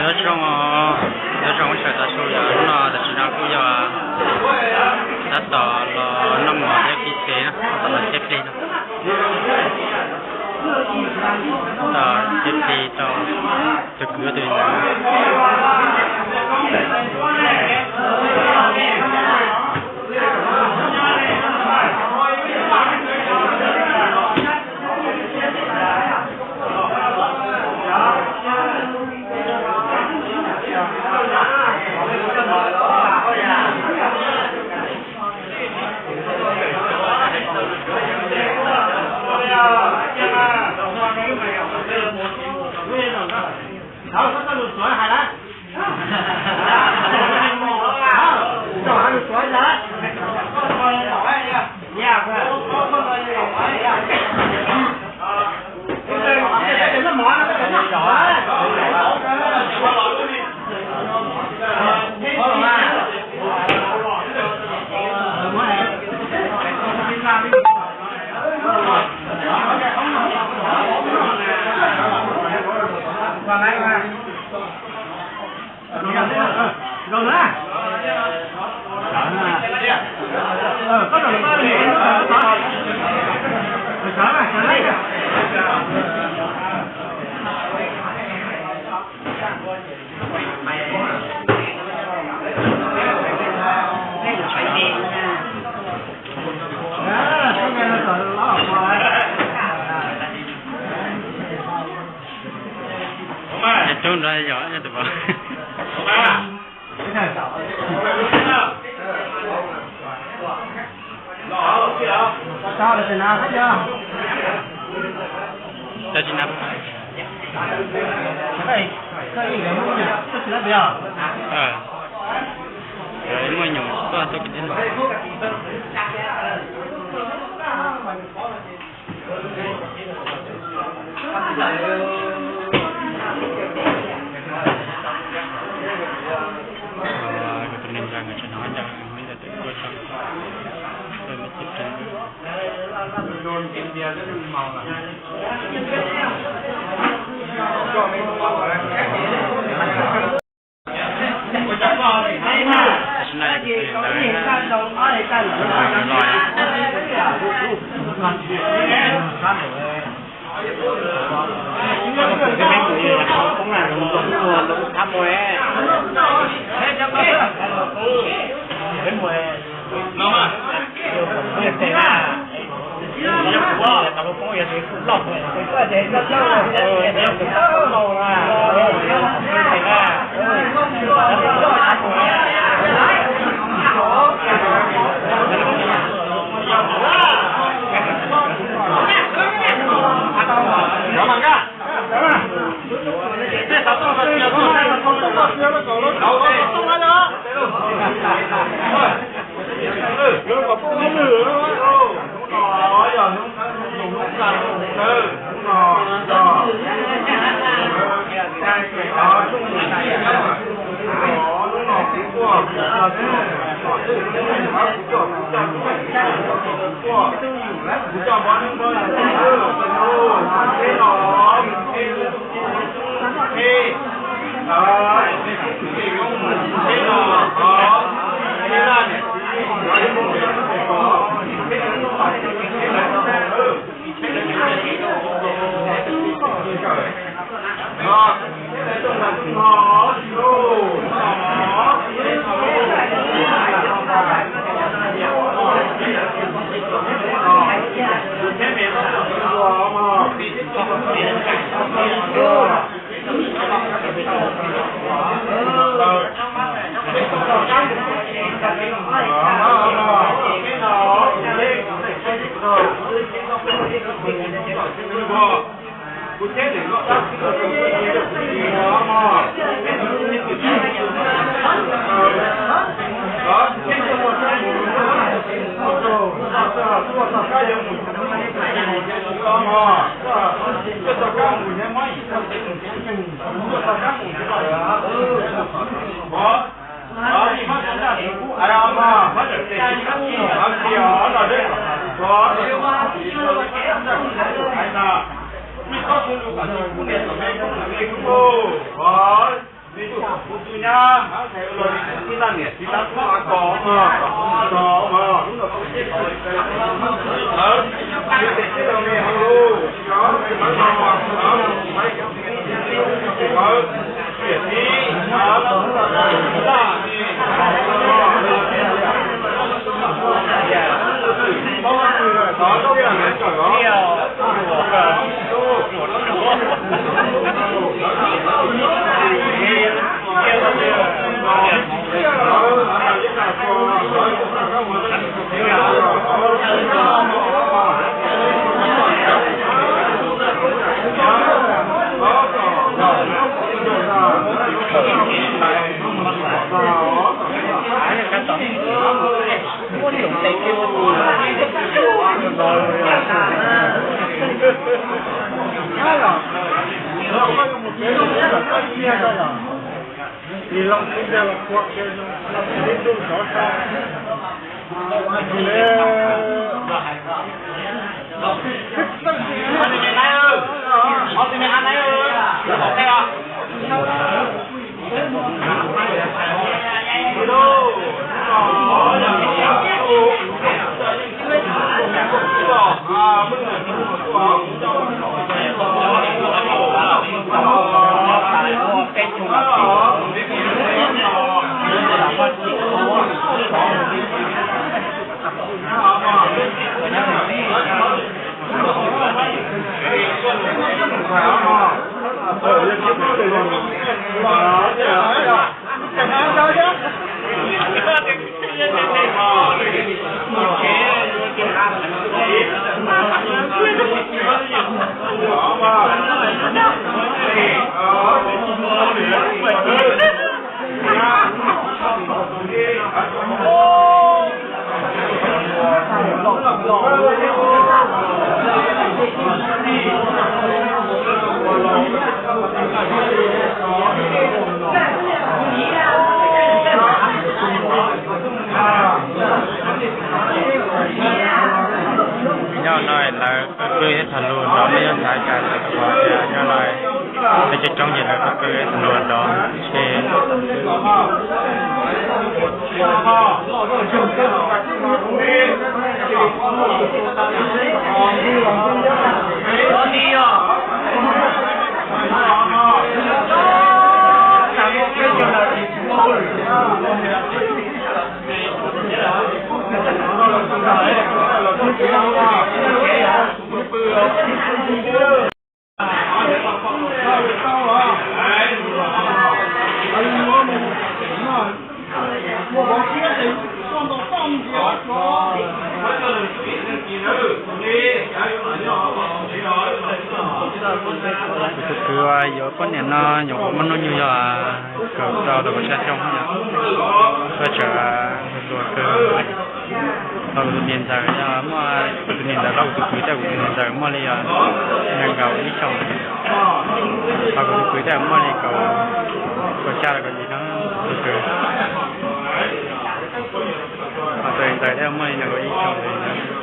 Nyob zoo, nyob zoo sawv daws txhua tus, hnub no tam sim no kuj yog tab tom los noj mov thiab kib tsev na, tab tom los tsheb plig no. Tab tom tsheb plig rau tus kwv tus nus. Coob nrog yog tus pom. Muaj nyuam tuaj tuaj. Nyob no lawv qw ib txhia lus nrov, nej yuav xav cas los tau, nyob no lawv coob coob ces lawv qw ib txhia lus nrov ces Tus kwv uas yuav poj niam no nyuam qhuav muaj hnub nyoog yog kaum rau rau kaum xya xyoo yom. Tuaj tseem hluas kawg. Ho kuv tus niam ntxawm yog muaj, kuv tus niam ntxawm los kuv tus kwv thiab kuv tus niam ntxawm muaj li yog nees nkaum ib xyoos. Ho kuv tus kwv thiaj muaj li kaum, kaum xya los kaum yim no tus kwv. Ho tus niam ntxawm thiaj muaj li nees nkaum ib xyoos li ntawd.